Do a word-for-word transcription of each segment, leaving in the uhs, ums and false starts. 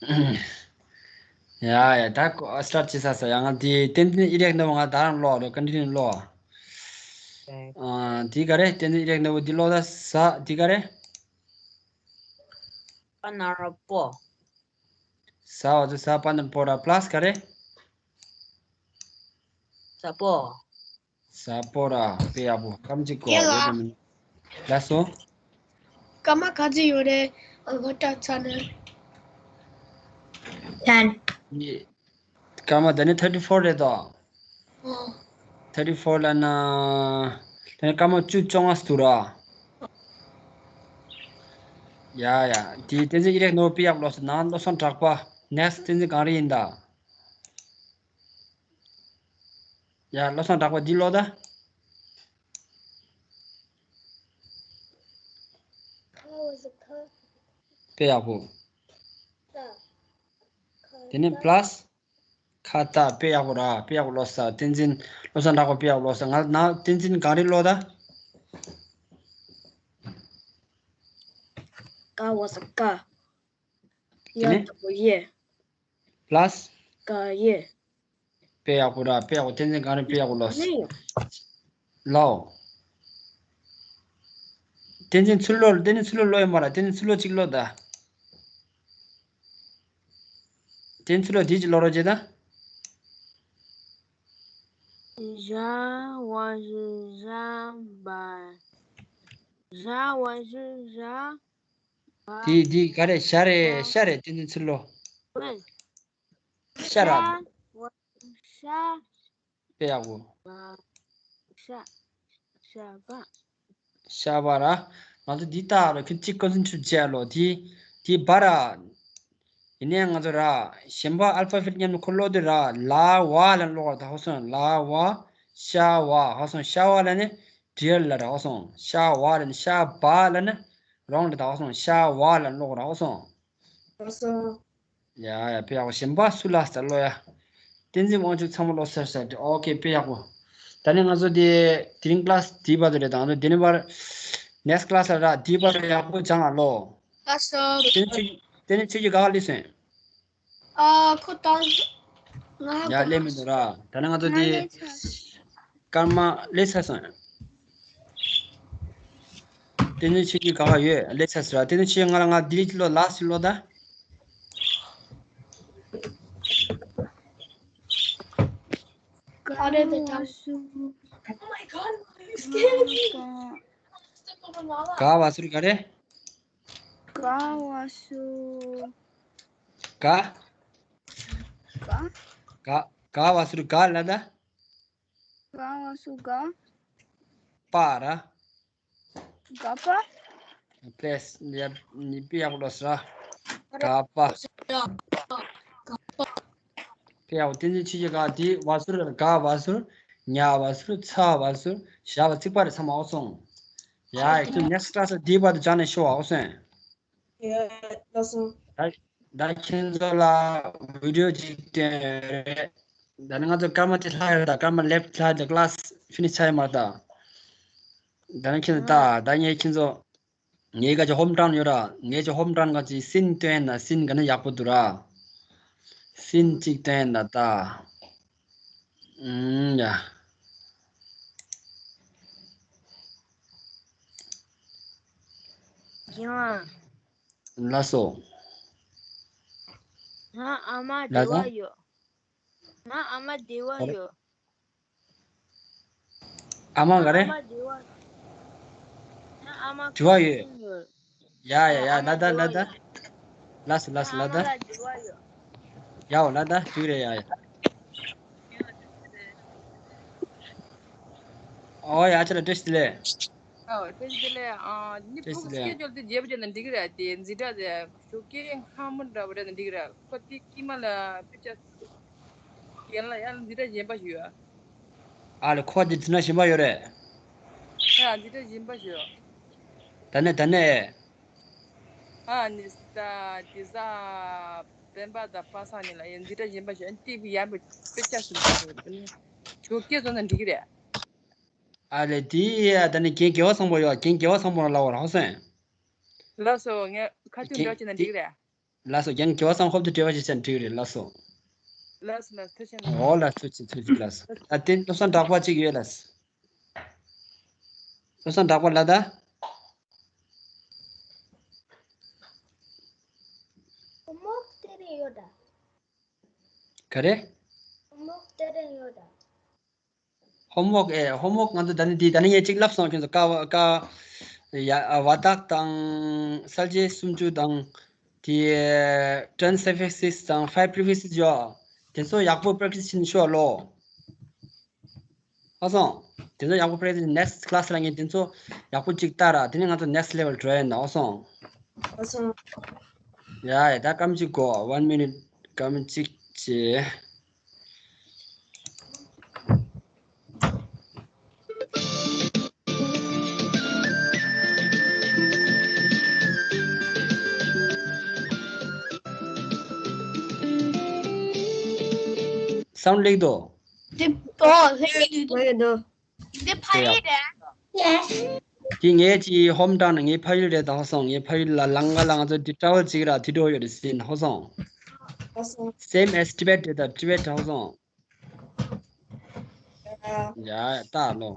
ཡ་ཡ། ད་སི་ཊར་ཊི་བྱེད་ས་ས། ཡ། ང་དེ་བསྟན་འཛིན་ཨི་རེག་ནོ་ང་ད་རང་ཀློག་རོགས། ཀོན་ཊི་ནིའུ་ཀློག། ཨ། དེ་ག་རེ། བསྟན་འཛིན་ཨི་རེག་ནོ་འདི་ཀློག་ད་ས། དེ་ག་རེ། པ་ན་རོ་པོ། ས་བ་ཚོ་ས་པ་ན་པོ་ར། པ་ལ་སི་ག་རེ། ས་པོ། ས་པོ་ར། དཔེ་ཡག་པོ། སྐར་མ་གཅིག་གོ། ཡེ་ལ། ལགས་སོ། སྐར་མ་ག་ཚོད་ཡོད་རེད། ཨ། ཧོ་ཏ་ཚ་ནི། ཊེན། ཡེ། སྐར་མ་ད་ནི་ཐར་ཊི་ཕོར་རེད་དོ། ཨོ། ཐར་ཊི་ཕོར་ལབ་ན། ད་ནི་སྐར་མ་བཅུ་བཅོ་ལྔ་འདུག་ར། ཡ་ཡ། དེ་བསྟན་འཛིན་ཨི་རེག་ནོ་དཔེ་ཡག་པོ་ཀློག་སོང་། ནང་བློ་བཟང་གྲགས་པ། ནེག་སི་ཊི་བསྟན་འཛིན་གངས་རི་ཡིན་ད། ཡ། བློ་བཟང་གྲགས་པ་འདི་ཀློག་ད། དཔེ་ཡག་པོ། དེ་ནས་པ་ལ་སི། ཁ་ཏ། དཔེ་ཡག་པོ་ར། དཔེ་ཡག་པོ་ཀློག་ས། བསྟན་འཛིན་བློ་བཟང་གྲགས་པ་དཔེ་ཡག་པོ་ཀློག་ས། ང་ན་བསྟན་འཛིན་གངས་རི་ཀློག་ད། ག་བ་ས་ག། དེ་ནས། ཡ་ད་པོ་ཡེ། པ་ལ་སི། ག་ཡེ། དཔེ་ཡག་པོ་ར། དཔེ་ཡག་པོ། བསྟན་འཛིན་གངས་རི་དཔེ་ཡག་པོ་ཀློག་ས། ནི་ཡོ། ལའོ། བསྟན་འཛིན་ཚུལ་ལོ། བསྟན་འཛིན་ཚུལ་ལོ་ཀློག་ཡོད་མ་ར། བསྟན་འཛིན་ཚུལ་ལོ་གཅིག་ཀློག་ད། བསྟན་འཛིན་ཚུལ་ལོ་དེ་གཅིག་ཀློག་རོགས་བྱེད་ད། ཞ་བ་ཞབས་ཞ་བ། ཞ་བ་ཞབས་ཞ་བ། དེ་དེ་ག་རེ། ཞ་རེད། ཞ་རེད། བསྟན་འཛིན་ཚུལ་ལོ། ཞ་ར། ཞ་བ་ཞ། དཔེ་ཡག་པོ། ཤ། ཤ་བ། ཤ་བ་ར། ང་ཚོ་འདི་ལྟ་ར། ཁྱོད་གཅིག་ཀོན་སེན་ཊི་རེཊ་བྱས་ལོ། དེ་དེ་བ་ར། ཡིན་ནའི་ང་ཚོ་ར། གཞན་པ་ཨལ་ཕ་བེཊ་མཉམ་དུ་ཁོ་ཀློག་དུས་ར། ལ་བ་ལབ་ཀློག་ར། ད་ཧ་གོ་སོང་། ལ་བ་ཤ་བ། ཧ་གོ་སོང་། ཤ་བ་ལབ་ནི་ཌི་ཡལ་ལབ་ར། ཧ་གོ་སོང་། ཤ་བ་ལབ་ནི། ཤ་བ་ལབ་ནི་རོང་རེད། ད་ཧ་གོ་སོང་། ཤ་བ་ལབ་ཀློག་ར། ཧ་གོ་སོང་། ལགས་སོ། ཡ་ཡ། དཔེ་ཡག་པོ། གཞན་པ་སུ་ལ་ཟེར་ཀློག་ཡ། བསྟན་འཛིན་དབང་ཕྱུག་ཚང་མ་ཀློག་ཟེར་ཟེར་ཏེ། ཨོ་ཁེ། དཔེ་ཡག་པོ། ད་ནི་ང་ཚོ་དེ་དེ་རིང་ཀི་ལ་སི་དེའི་བར་དུ་རེད། ད་ང་ཚོ་དེ་ནི་བར་ནེག་སི་ཊི་ཀི་ལ་སི་ལ་ར། དེའི་བར་ཡག་པོ་སྦྱང་ཨ་ལོ། ལགས་སོ། དེ་ནི་ཆོས་དེ་ནི་ཆོས་ཀྱི་ག་ག་སླེབས་སོང་། ཨ། ཁོ་ད་ང་ཡ་སླེབས་མི་འདུག་ར། ད་ནི་ང་ཚོ་དེ་ང་སླེབས་ཚར། སྐར་མ་སླེབས་ཚར་སོང་། བསྟན་འཛིན་ཆོས་སྐྱིད་ག་པར་ཡོད། སླེབས་ཚར་ཟེར་བ། བསྟན་འཛིན་ཆོས་སྐྱིད། ང་ལ་ང་ལྡི་ལི་ལོ་ལ་སི་ལོ་ད། ག་རེ་དེ་ད། ག་བ་ཟུར་ག་རེ། ག་བ་ཟུར། ག་ག་ག་བ་ཟུར་ག་ལ་ད། ག་བ་ཟུར་ག་པ་ར། ག་པ། པེས་ཡ་ནི་པི་ཡག་ལོ་སི་ར། ག་པ། པི་ཡག་བསྟན་འཛིན་ཆོས་སྐྱིད་ག་དེ་བ་ཟུར་ག་བ་ཟུར། ཉ་བ་ཟུར། ཚ་བ་ཟུར། ཞ་བ་ཚིག་པ་རེ་ཚང་མ་ཨོ་སོང་། ཡ་ཁྱོད་ནེག་སི་ཊི་ཀི་ལ་སི་དེའི་བར་དུ་སྦྱངས་ནས་ཤོག་ཨོ་སོང་། ཡ་ལགས་སོ། ད་ད་ཁྱེད་ཚོ་ལ་བི་ཌི་ཡོ་ཅིག་སྟོན་རེད། ད་ནི་ང་ཚོ་སྐར་མ་དེ་ལྷག་ཡོད། ད་སྐར་མ་ལེབ་ལྷག་ད་ཀི་ལ་སི་ཕི་ནི་ཤི་ཆགས་ཡོད་མ་རེད་ད། ད་ནི་ཁྱེད་ཚོ་ད་ད་ངས་ཁྱེད་ཚོ་ངའི་ག་ཅི་ཧོམ་ཊའུན་ཡོད་ར། ངའི་ཅི་ཧོམ་ཊའུན་ག་ཅི་སིན་སྟོན་ན་སིན་ག་ནི་ཡག་པོ་འདུག་ར། སིན་གཅིག་སྟོན་ན་ད། ཨུམ་ཡ། ཡང་། ལགས་སོ། ང་ཨ་མ་ལ་བདེ་ད། བ་ཡོད། ང་ཨ་མ་བདེ་བ་ཨ་རེ། ཡོད། ཨ་མ་ག་རེ། ང་ཨ་མ་བདེ་བ། ང་ཨ་མ་དྲི་བ་ཡོད། ཡོད། ཡ་ཡ་ཡ། ཨ་མ་ལ་ད་བདེ་ལ་བ་ད། ཡོད། ལགས་སོ་ལགས་སོ། ང་ཨ་ལ་མ་ད། ལ་བདེ་བ་ཡོད། ཡའོ་ལ་ད་ཅིག་རེད་ཡ་ཡ། ཨོ་ཡ་ཅི་ལ་བཀྲ་ཤིས་བདེ་ལེགས། ཨོ་བཀྲ་ཤིས་བདེ་ལེགས། ཨ་ནི་བཀྲ་ཤིས་ཕྲུ་གུ་བདེ་ལེགས། སི་ཀེ་ཇུལ་དེ་རྒྱས་པོ་བྱས་ན་འགྲིག་གི་རེད། དེ་འཛིན་གྲྭ་དེ་ཞོགས་ཀས་སྔ་མོ་འདྲ་བོ་རེད་ན་འགྲིག་གི་རེད། ཁོ་དེ་དཀྱིལ་མ་ལ་དཔེ་ཆ་རྒན་ལ་ཡང་འཛིན་གྲྭ་གཞན་པ་ཞིག་ཡོད། ཨ་ལེ་ཁོ་དེ་འཛིན་གྲྭ་གཞན་པ་ཡོད་རེད། ཡ་འཛིན་གྲྭ་གཞན་པ་ཞིག་ཡོད། ད་ནས་ད་ནས། ཨ་ནི་ས་དེ་ས་སྤེན་པ་དང་པ་སངས་ཉིན་ལ་ཡང་འཛིན་གྲྭ་གཞན་པ་ཞིག་ཡོད། ཏི་བི་ཡར་པའི་དཔེ་ཆ་སུ་འདུག་ཟེར་ནས་ཞོགས་ཀས་བཟོ་ན་འགྲིག་གི་རེད། ཨ་ལེ་དེ་ཡ་ད་ནི་རྒན་རྒྱལ་བ་བཟང་པོ་ཡོད། རྒན་རྒྱལ་བ་བཟང་པོ་ལ་ལབ་པ་ར་ཧོ་སོན། ལགས་སོ། ངས་ཁ་ཐུག་རྒན་འདྲ་བྱས་ན་དེ་འགྲིག་གི་རེད། ལགས་སོ། རྒན་དགེ་བ་བསམ་འཁྲུག་དང་འབྲེལ་བ་ཞིག་བྱས་ན་འགྲིག་རེད། ལགས་སོ། ལགས་སོ་ལགས་སོ། ཐུགས་རྗེ་གནང་། འོ་ལགས། ཐུགས་རྗེ་ཆེ། ཐུགས་རྗེ་ཆེ། ལགས་སོ། ད་དེ་བློ་བཟང་གྲགས་པ་གཅིག་ཡོད་ལགས། བློ་བཟང་གྲགས་པ་ལགས། ད་ཧོམ་ཝོག་དེ་རིང་ཡོད་ད། ག་རེ། ཧོམ་ཝོག་དེ་རིང་ཡོད་ད། ཧོམ་ཝོག་ཨེ། ཧོམ་ཝོག་ང་ཚོ་ད་ནི་འདི་ད་ནི་ངས་གཅིག་ལབ་སོང་། ཁྱོད་ཚོ་ཀ་བ་ཀ་ཡ་ཨ་བ་དག་དང་གསལ་བྱེད་སུམ་ཅུ་དང་དེ་ten suffixes དང་five prefixes ཡོད། དེ་ཚོ་ཡག་པོ་practice བྱེད་ཤོག་ལོ། ཧ་སོང་། དེ་ཚོ་ཡག་པོ་practice། next class ལ་ངས་དེ་ཚོ་ཡག་པོ་གཅིག་ལྟ་ར། དེ་ནས་ང་ཚོ་next level འགྲོ་ཡ་ཡིན་ནོ། ཧ་སོང་། ཧ་སོང་། ཡ་ཡ། ད་སྐར་མ་གཅིག་གོ། one minute། སྐར་མ་གཅིག་བྱས། སའུན་ཌི་ལེགས་འདུག་དེ་ཨོ་ལྷན་རྒྱས་འདུག་འདི་ཕ་ཡུལ་རེད། Yes. དེ་ངའི་ཅི་ཧོམ་ཊའུན། ངའི་ཕ་ཡུལ་རེད་ད། ཧ་སོང་། ངའི་ཕ་ཡུལ་ལ་ལང་ཀ་ལ་ང་ཚོ་འདི་travel བྱེད་ཀྱི་ར། དེ་འགྲོ་ཡོད་རེད་ཟིན། ཧ་སོང་། ཧ་སོང་། Same as Tibet རེད་ད། Tibet། ཧ་སོང་། ཡ་ཡ། ལྟ་ལོ།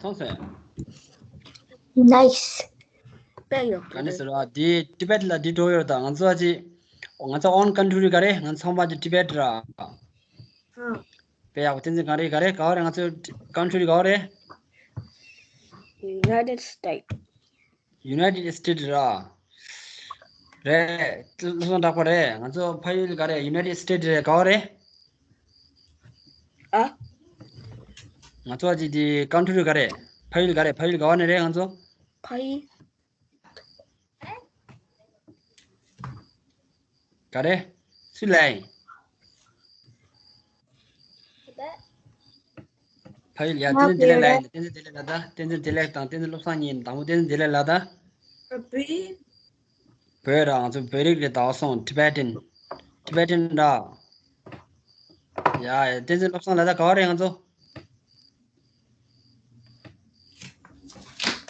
མཐོང་སོང་། Nice. དཔེ་ཡག་པོ་རེད། ག་ནས་ཟེར་བ་འདི་Tibet ལ་འདི་འགྲོ་ཡོད་ད། ང་ཚོ་ཨ་ཅི། ང་ཚོ་own country ག་རེ། ང་ཚོ་ཚང་མ་ཅི་Tibet ར། ཨ། དཔེ་ཡག་པོ། བསྟན་འཛིན་གངས་རི་ག་རེ། ག་བ་རེད། ང་ཚོ་country ག་བ་རེད། United States. United States ར། རེད། བློ་བཟང་གྲགས་པ་རེད། ང་ཚོ་ཕ་ཡུལ་ག་རེ། United States རེད། ག་བ་རེད། ཨ། ང་ཚོ་ཅི་དེ་country ག་རེ། ཕ་ཡུལ་ག་རེ། ཕ་ཡུལ་ག་བ་ནས་རེད། ང་ཚོ། ཕ་ཡུལ། ག་རེ། སུས་ལབ་ཡིན། ཕ་ཡུལ་ཡ། བསྟན་འཛིན་བདེ་ལེགས་ལབ་ཡིན། བསྟན་འཛིན་བདེ་ལེགས་ལབ་ད། བསྟན་འཛིན་བདེ་ལེགས་དང་བསྟན་འཛིན་བློ་བཟང་གཉིས་ཡིན། དང་པོ་བསྟན་འཛིན་བདེ་ལེགས་ལབ་ད། བོད་ཡིན། བོད་ར། ང་ཚོ་བོད་རིགས་རེད། ད་སོང་། Tibetan. Tibetan ར། ཡ་ཡ། བསྟན་འཛིན་བློ་བཟང་ལབ་ད། ག་བ་རེད་ང་ཚོ།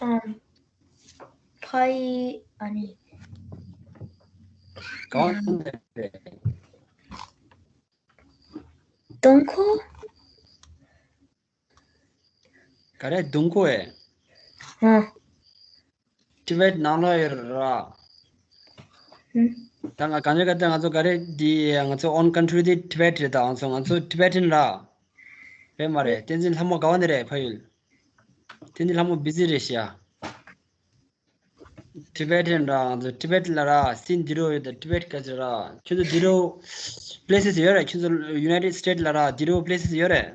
ཨམ། ཕ་ཡུལ་ཨ་ནི། ག་བ་རེད། དུང་ཁོ། ག་རེ། དུང་ཁོ་ཨེ། ཨ། Tibet ནང་ལོགས་ཡོད་ར། ཨ། ད་ང་གང་ཅི་ག་ད་ང་ཚོ་ག་རེ་འདི་ང་ཚོ་own country འདི་Tibet རེད། ད་ང་ཚོ་ང་ཚོ་Tibetan ར། རེད་མ་རེད། བསྟན་འཛིན་ལྷ་མོ་ག་བ་ནས་རེད། ཕ་ཡུལ། དེ་ནི་ལྷ་མོ་བི་ཟི་རེད་ཤག Tibetan ར། ང་ཚོ་Tibet ལ་ར་སིན་འདི་རུ་ཡོད་ད། Tibet ག་ཅི་ར། ཁྱོད་ཚོ་འདི་རུ་places ཡོད་རེད། ཁྱོད་ཚོ་United States ལ་ར་འདི་རུ་places ཡོད་རེད།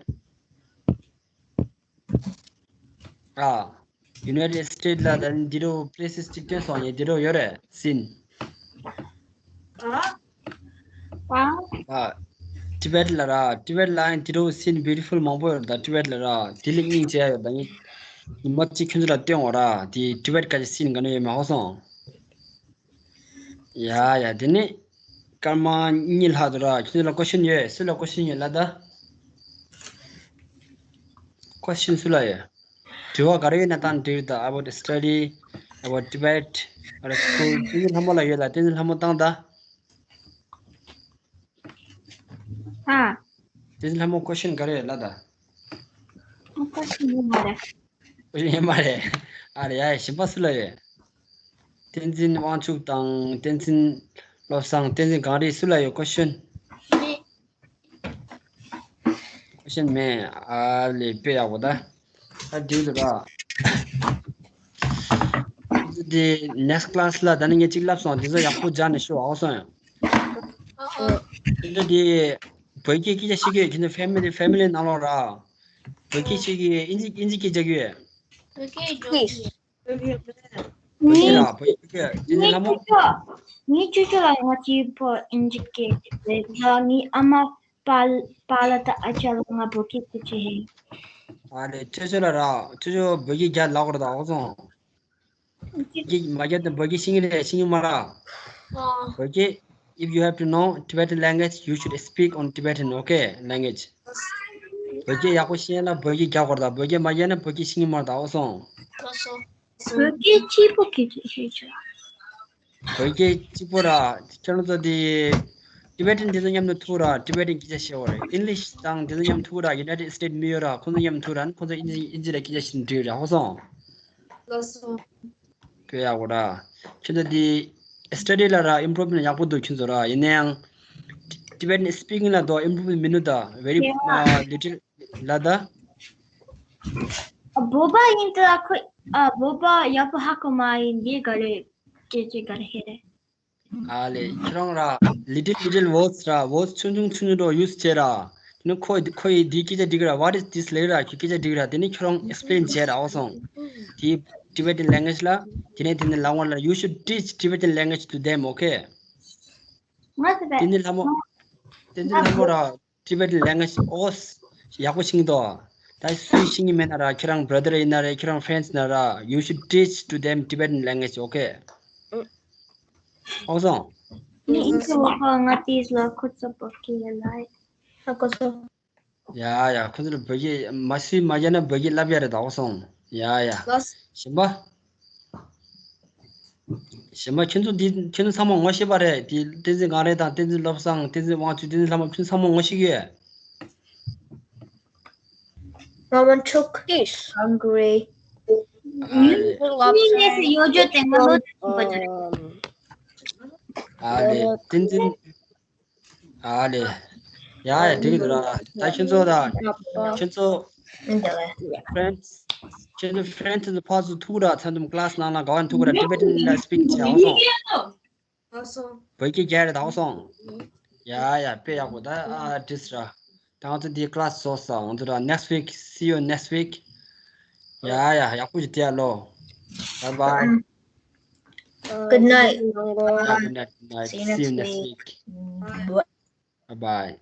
ཨ། United States ལ་ད་འདི་རུ་places གཅིག་སྟོན་སོང་ཡེ། འདི་རུ་ཡོད་རེད་སིན། ཨ། ཨ། Tibet ལ་ར། Tibet ལ་ཡང་འདི་རུ་སིན་beautiful མང་པོ་ཡོད་ད། Tibet ལ་ར་དེ་ལ་སྙིང་རྗེ་ཡོད་ད། ངས་ཉི་མ་གཅིག་ཁྱོད་ཚོ་ལ་སྟོན་འོ་ར། དེ་Tibet ག་ཅི་སིན་ག་ནས་ཡོད་མ་ཧོ་སོང་། ཡ་ཡ། དེ་ནས་སྐར་མ་གཉིས་ལྷག་འདུག་ར། ཁྱོད་ཚོ་ལ་question ཡོད། སུ་ལ་question ཡོད་ལ་ད། Question སུ་ལ་ཡོད། དྲི་བ་ག་རེ་ཡོད་ན་བཏང་། འདྲི་ད། About study, about Tibet, about school. བསྟན་འཛིན་ལྷ་མོ་ལ་ཡོད་ལ། བསྟན་འཛིན་ལྷ་མོ་བཏང་ད། ཨ། བསྟན་འཛིན་ལྷ་མོ་question ག་རེ་ཡོད་ལ་ད། Question ཡོད་མ་རེད། Question ཡོད་མ་རེད། ཨ་རེ་ཡ། གཞན་པ་སུ་ལ་ཡོད། བསྟན་འཛིན་དབང་ཕྱུག་དང་བསྟན་འཛིན་བློ་བཟང་། བསྟན་འཛིན་གངས་རི། སུ་ལ་ཡོད་question། Question མེད། ཨ་ལེ། དཔེ་ཡག་པོ་ད། ད་འགྲིག་འདུག་ར། འདི་next class ལ་ད་ནི་ངས་གཅིག་ལབ་སོང་། འདི་ཚོ་ཡག་པོ་སྦྱར་ནས་ཤོག་ཨོ་སོང་ཡང་། འདི་ཚོ་འདི་བོད་སྐད་སྐད་ཆ་བཤད་ཀྱི་ཡོད། ཁྱེད་ཚོ་family family ནང་ལོགས་ར། བོད་སྐད་བཤད་ཀྱི་ཡོད། ཨིན་ཇི་ཨིན་ཇི་སྐད་རྒྱག་གི་ཡོད། བོད་སྐད་རྒྱག་གི་ཡོད། བོད་སྐད་ར། བོད་སྐད་རྒྱག་གི་ཡོད། འདི་ནི་ལྷ་མོ། ངའི་ཅོ་ཅོ་ལ་ང་ཅི་པོ་ཨིན་ཇི་སྐད་རེད་ལ། ངའི་ཨ་མ་པཱ་པཱ་ལགས་དང་ཨ་ཅག་ལ་ང་བོད་སྐད་སྐད་ཆ་ཧེ། ཨ་ལེ། ཅོ་ཅོ་ལ་ར། ཅོ་ཅོ་བོད་སྐད་རྒྱག་ལབ་དགོས་རེད་ད་ཨོ་སོང་། བོད་སྐད་མ་རྒྱག་དང་། བོད་སྐད་ཤེས་ཀྱི་རེད། ཤེས་ཀྱི་མ་རེད། བོད་སྐད། If you have to know Tibetan language, you should speak on Tibetan, okay? Language. བོད་སྐད་ཡག་པོ་ཤེས་ན་བོད་སྐད་རྒྱག་དགོས་རེད་ད། བོད་སྐད་མ་རྒྱག་ན་བོད་སྐད་ཤེས་ཀྱི་མ་རེད་ད་ཨོ་སོང་། བོད་སྐད་གཅིག་པོ་སྐད་ཆ་བཤད་ཆོག་བོད་སྐད་གཅིག་པོ་ར། ཁྱོད་རང་ཚོ་དེ་Tibetan དེ་ཚོ་མཉམ་དུ་ཐུག་ར། Tibetan སྐད་ཆ་བཤད་དགོས་རེད། English དང་དེ་ཚོ་མཉམ་ཐུག་ར། United States མི་ཡོད་ར། ཁོང་ཚོ་མཉམ་ཐུག་ར། ཁོང་ཚོ་ཨིན་ཇི་ཨིན་ཇི་ལ་སྐད་ཆ་བཤད་ན་འགྲིག་ར་ཨོ་སོང་། ལགས་སོ། དཔེ་ཡག་པོ་ར། ཁྱོད་ཚོ་དེ་study ལ་ར་improvement ཡག་པོ་འདུག་ཁྱོད་ཚོ་ར། ཡིན་ན་ཡང་Tibetan speaking ལ་དོ་improvement མི་འདུག་ད། Very ཡ། Uh, little ལ་ད། བོད་པ་ཡིན་ད་ཁོ། ཨ། བོད་པ་ཡག་པོ་ཧ་གོ་མ་ཡིན། འདི་ག་རེ་སྐད་ཆ་ག་རེ་ཧེ་རེད། ཨ་ལེ། ཁྱོད་རང་ར་little little words ར། words ཆུང་ཆུང་ཆུང་ཆུང་འགྲོ་use བྱེད་ར། དེ་ནི་ཁོ་ཁོ་ཡི་འདི་སྐད་ཆ་འགྲིག་ར། What is this ལབ་ར། ཁྱོད་སྐད་ཆ་འགྲིག་ར། དེ་ནི་ཁྱོད་རང་explain བྱེད་ར་ཨོ་སོང་། དེ་Tibetan language ལ། དེ་ནས་དེ་ནི་ལམ་ཁ་ལ། You should teach Tibetan language to them, okay? ང་ཚོ་དེ་ནི་ལྷ་མོ། དེ་ནི་ལྷ་མོ་ར། Tibetan language ཨོ་ཡག་པོ་ཤེས་ཀྱི་འདུག་ད་སུས་ཤེས་ཀྱི་མེད་ན་ར། ཁྱོད་རང་brother ཡིན་ན་རེད། ཁྱོད་རང་friends ཡིན་ན་ར། You should teach to them Tibetan language, okay? ཨོ་སོང་། ནི་ཨིན་ཇི་ལ་ཁོ་ང་དེས་ལ་ཁོ་ཚོ་བོད་སྐད་ལ་ལ། ཧ་གོ་སོང་། ཡ་ཡ། ཁོ་ཚོ་ལ་བོད་སྐད་མ་སུས་མ་བརྒྱབ་ན་བོད་སྐད་བསླབ་ཡ་རེད་ད་ཨོ་སོང་། ཡ་ཡ། ལགས། གཞན་པ། གཞན་པ་ཁྱོད་ཚོ་འདི་ཁྱོད་ཚོ་ཚང་མ་ངོ་ཤེས་པ་རེད། དེ་བསྟན་འཛིན་གངས་རི་དང་། བསྟན་འཛིན་བློ་བཟང་། བསྟན་འཛིན་དབང་ཕྱུག། བསྟན་འཛིན་ལྷ་མོ། ཁྱོད་ཚོ་ཚང་མ་ངོ་ཤེས་ཀྱི་ཡོད། Mama took this hungry. ཨ་ལེ། ཡོ་ཇོ་དེ་ང་ལོ། ཨ་ལེ། བསྟན་འཛིན། ཨ་ལེ། ཡ་ཡ། འགྲིག་གི་འདུག་ར། ད་ཁྱོད་ཚོ་ད། ཁྱོད་ཚོ་friends། ཁྱོད་ཚོ་friends ཕར་ཚུར་ཐུག་ར། ཚང་འཛོམས་class ནང་ལ་ག་བ་ཐུག་ར། Tibetan ལ་speak བྱེད་ཨོ་སོང་། ལགས་སོ། བོད་སྐད་རྒྱག་རེད་ད་ཨོ་སོང་། ཡ་ཡ། དཔེ་ཡག་པོ་ད། ཨ་དྲིས་ར། ད་ང་ཚོ་འདི་class རྫོགས་སོང་། ང་ཚོ་ད་next week see you next week. ཡ་ཡ། ཡག་པོ་ཞིག་བསྡད་ལོ། Bye bye. Good night. Yeah, good night, good night. See you next week. Bye bye.